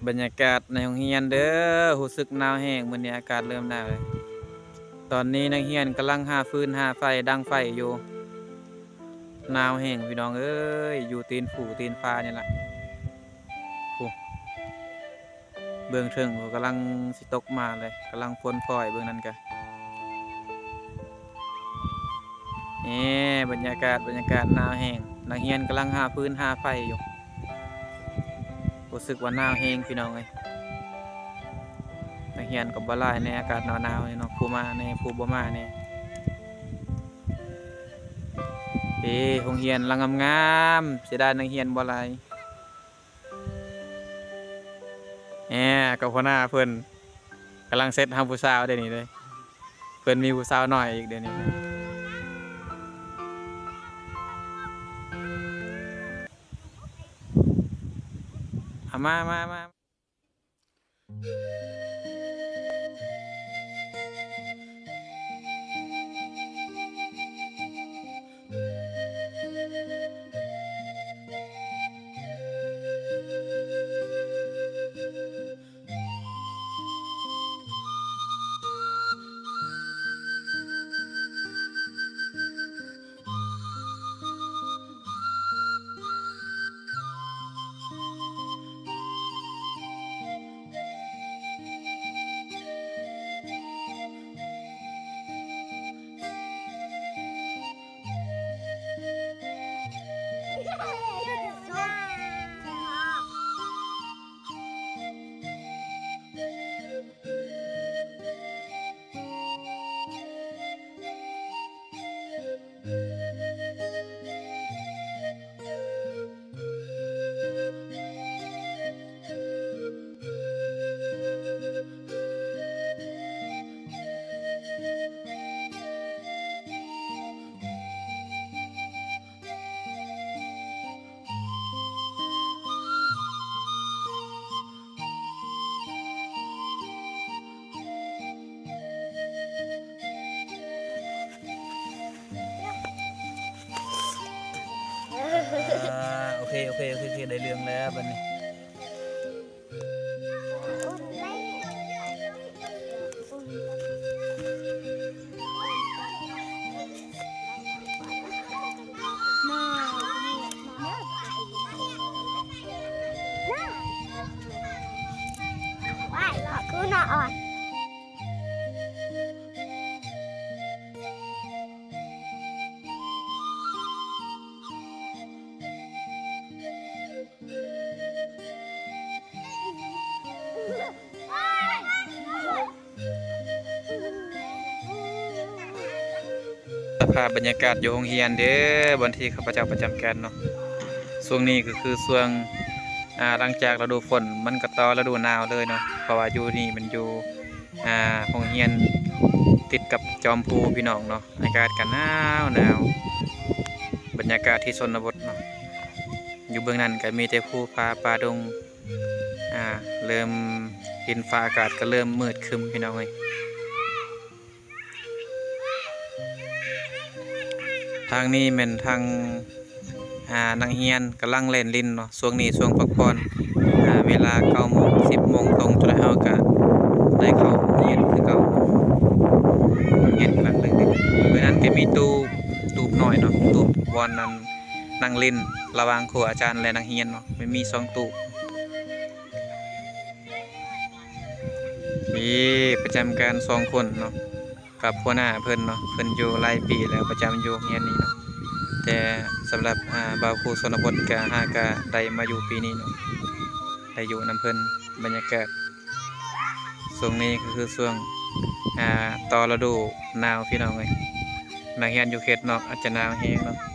ບັນຍາກາດໃນໂຮງຮຽນເດີ ຮູ້ສຶກໜາວແຮງ ມື້ນີ້ອາກາດເລີ່ມໜາວແລ້ວ. ຕອນນີ້ນັກຮຽນກຳລັງຫາຟືນຫາໄຟ ດັງໄຟຢູ່. ໜາວແຮງພີ່ນ້ອງເອີຍ ຢູ່ຕີນພູຕີນຜານີ້ລະ. ພຸ້ນ ເບື້ອງເທິງພຸ້ນກຳລັງຊິຕົກມາເລີຍ ກຳລັງຝົນຝອຍເບື້ອງນັ້ນກະ. ແໝ ບັນຍາກາດ ບັນຍາກາດໜາວແຮງ ນັກຮຽນກຳລັງຫາຟືນຫາໄຟຢູ່. ຮູ້ສຶກວ່າໜາວແຮງພີ່ນ້ອງເອີຍ. ນັກຮຽນກໍບໍ່ຫຼາຍໃນອາກາດໜາວໆນີ້ເນາະ ຜູ້ມາແດ່ ຜູ້ບໍ່ມາແດ່. ເອີ ໂຮງຮຽນຫຼັງງາມໆ ເສຍດາຍນັກຮຽນບໍ່ຫຼາຍ. ແໝ ກັບຫົວໜ້າເພິ່ນກຳລັງເຊັດຫາຜູ້ສາວເດ້ນີ້ເດ້ ເພິ່ນມີຜູ້ສາວນ້ອຍອີກເດ້ນີ້. ເອົາມາ ມາ ມາ. ອ່າ ໂອເຄ ໂອເຄ ໂອເຄ ໂອເຄ ໄດ້ເລື່ອງແລ້ວບັດນີ້. ສະພາບບັນຍາກາດຢູ່ໂຮງຮຽນເດີ ບ່ອນທີ່ຂ້າພະເຈົ້າປະຈຳການເນາະ. ຊ່ວງນີ້ກໍຄືຊ່ວງ ອ່າ ຫຼັງຈາກລະດູຝົນ ມັນກໍຕໍ່ລະດູໜາວເລີຍເນາະ ເພາະວ່າຢູ່ນີ້ມັນຢູ່ ອ່າ ໂຮງຮຽນຕິດກັບຈອມພູພີ່ນ້ອງເນາະ. ອາກາດກໍໜາວໆ ບັນຍາກາດທີ່ຊົນນະບົດເນາະ. ຢູ່ເບື້ອງນັ້ນກໍມີແຕ່ພູຜາປ່າດົງ ອ່າ ເລີ່ມ ດິນຟ້າອາກາດກໍເລີ່ມມືດຄຶ້ມພີ່ນ້ອງເອີຍ. ທາງນີ້ແມ່ນທາງ ອ່າ ນັກຮຽນກຳລັງແລ່ນຫຼິ້ນເນາະ. ຊ່ວງນີ້ຊ່ວງພັກຜ່ອນ ອ່າ ເວລາເກົ້າໂມງ ສິບໂມງຕົງ ຈົນເຮົາກະໄດ້ເຂົ້າຮຽນຄືເກົ່າ. ຮຽນກຳລັງເລີ່ມ. ເມື່ອນັ້ນກະມີຕູບ ຕູບນ້ອຍເນາະ ຕູບບ່ອນນັ້ນນັ່ງຫຼິ້ນລະຫວ່າງຄູອາຈານ ແລະ ນັກຮຽນເນາະ. ມັນມີສອງຕູບ ມີປະຈຳການສອງຄົນເນາະ ກັບຫົວໜ້າເພິ່ນເນາະ. ເພິ່ນຢູ່ຫຼາຍປີແລ້ວ ປະຈຳຢູ່ໂຮງຮຽນນີ້ເນາະ. ແຕ່ສຳລັບ ອ່າ ບ່າວຄູຊົນນະບົດກະຫາກະໄດ້ມາຢູ່ປີນີ້ເນາະ ໄດ້ຢູ່ນຳເພິ່ນ. ບັນຍາກາດຊ່ວງນີ້ກໍຄືຊ່ວງ ອ່າ ຕໍ່ລະດູໜາວພີ່ນ້ອງເອີຍ. ນັກຮຽນຢູ່ເຂດນອກອາດຈະໜາວແຮງເນາະ.